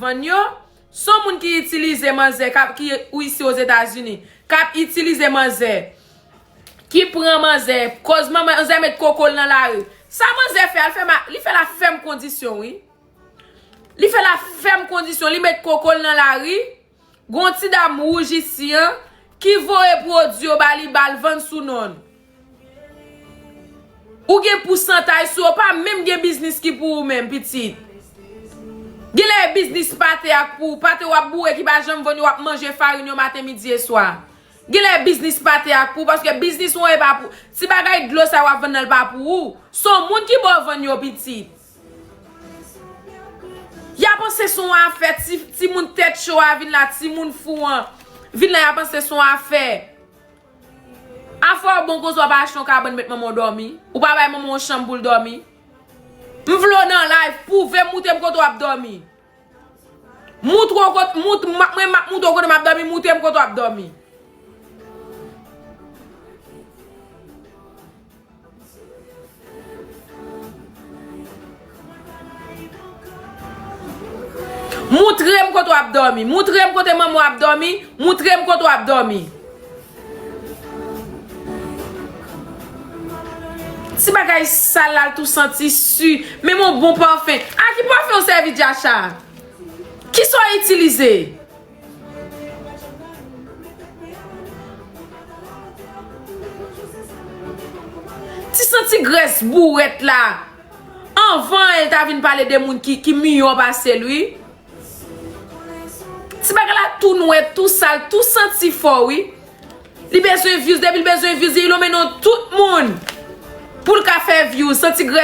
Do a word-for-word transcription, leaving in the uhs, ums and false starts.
vann yo. Se yon moun ki itilize manzè k ap, ki ou isi Ozetazini, k ap itilize manzè, ki pran manzè, koz manzè met koko l nan lari. Sa manzè fè a, l fè ma, li fè l a fèm kondisyon, wi. Li fè l a fèm kondisyon, li met koko l nan lari. Gon ti dam wouj isi an ki voye pwodui yo ba li, ba l vann sou non l. Ou gen pousantay sou yo, pa menm gen biznis ki pou ou menm, pitit. Genlè e biznis pate a k pou ou, pate w ap boure ki pa janm vann yo, w ap manje farin yo maten, midi e swa. Genlè e biznis pate a k pou ou, paske biznis ou an e pa pou, ti bagay dlo sa w ap vann nan l pa pou ou. Se yon moun ki ba w vann yo, pitit. Y a panse se yon afè, ti, timoun tèt cho a vin la, timoun fou an vin la, y a panse se yon afè. Afè w bon konsa, w pa achte yon kabann met manman w dòmi. Ou pa bay manman w yon chanm pou l dòmi. M vle w nan live, pwouve m, moutre m kote w ap dòmi. Moutre w kot-, mout-, m ap, mwen m ap moutre w kote m ap dòmi, moutre m kote w ap dòmi. Moutre m kote w ap dòmi. Moutre m kote manman w ap dòmi. Moutre m kote w ap dòmi. Ti bagay sal la, l tou santi si. Menm yon bon pafen. A ki pafen w sèvi dyacha? Kisa w itilize? Ti santi grès bourèt la. Anvan, el ta vin pale de moun ki, ki miyò pase l, wi. Ti bagay la tou nwè, tou sal, tou santi fò, wi. Li bezwen views, depi l bezwen views, li lonmen non tout moun. Pou l ka fè views, santi grès